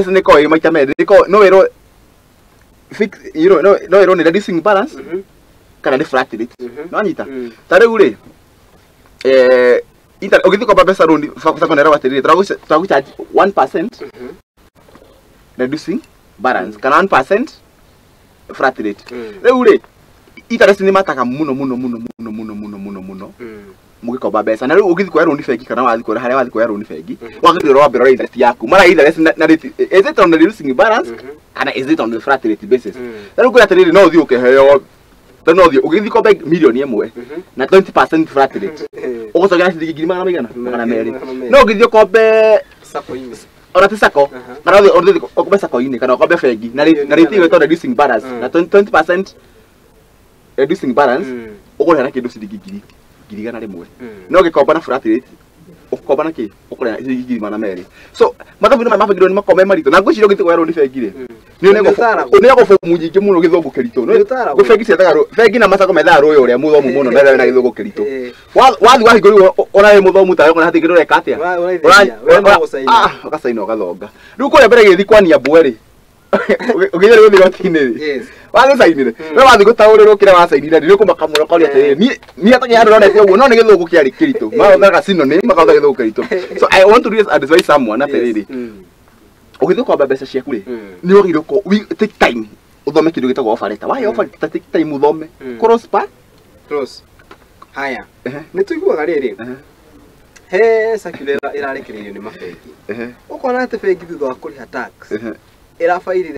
Interest nĩ ĩkoragwo ĩ maita merĩ. No wĩrwo fix, no wĩrwo nĩ reducing balance kana nĩ flat rate. Nĩwanyita? Ta rĩu rĩ, ũgĩthiĩ kwamba mbeca rũni sacco nĩ atĩrĩrĩ, tũragũ charge 1% reducing balance kana 1% flat rate. Rĩu rĩ, interest nĩ mataga mũno mũno mũno mũno mũno mũno mũno mũno mũgĩkomba mbeca. Na rĩu ũgĩthiĩ kuoya rũni bengi kana wathiĩ kuoya harĩa wathiĩ kuoya rũni bengi, wagĩrĩirwo wambe ũrore interest yaku mara interest na rate, is it on the reducing balance kana is it on the flat rate basis? Na rĩu ngwĩra atĩrĩrĩ, no ũthiĩ ũkĩheo, no ũthiĩ ũgĩthiĩ komba 1 million na 20% flat rate, ũgũcokia na ciringi ngiri magana maigana? 200. 200. No ũgĩthiĩ ũkombe Sacco-inĩ. Ona ti sacco, kana ũthiĩ ũkombe sacco-inĩ kana ũkombe bengi na rate ĩyo ĩtagwo reducing balance na 20% reducing balance, ũkũrĩha na kĩndũ ciringi ngiri 100. No ũgĩkomba na flat rate, ũgũkomba na kĩ? Ũkũrĩha ciringi 200,000. So mathabu-inĩ maya ma bengi nĩ makoragwo me maritũ, na ngwĩciria ũgĩthiĩ kuoya rũni bengi rĩ, nĩ Nĩ ũtaragwo. Ũneagwo bomu nyingĩ mũno, gĩthũngũ kĩritũ. Nĩ ũtaragwo. Gwĩ bengi ciethaga bengi na masacco methaga rũĩ ũrĩa mũthomu mũno na wĩna gĩthũngũ kĩritũ. Wathiĩ wahingũrĩrwo, ona wĩ mũthomu tawe, ũkona hatirĩ kĩndũ ũreka atĩa. Ũraithĩria, we no gũcaina. Ah, ũgacaina ũgathonga. Rĩu kũrĩa mbere gĩthiĩ kwania mbwe rĩ, ũgĩthiĩ rĩu igoti-inĩ rĩ, wagĩcainire, we wathiĩ gũtaũrĩrwo kĩrĩa wacainire rĩ, nĩũkũmaka mũno ũkoria atĩrĩrĩ, niĩ atarĩ handũ ndonete ũguo, no nĩ gĩthũngũ kĩarĩ kĩritũ. Mahũthagĩra synonym, makahũthĩra gĩthũngũ kĩritũ. So I want to really advise someone atĩrĩrĩ, ũgĩthiĩ ũkomba mbeca ciaku rĩ, nĩ wagĩrĩirwo take time ũthome kĩndũ gĩtagwo offer letter. Why offer letter? Take time ũthome cross pa. Close. Haya, nĩ tũiguaga rĩrĩ, he circular ĩrarekereirio nĩ mabengi, ũkona atĩ bengi thutha wa kũrĩha tax ĩrabairire.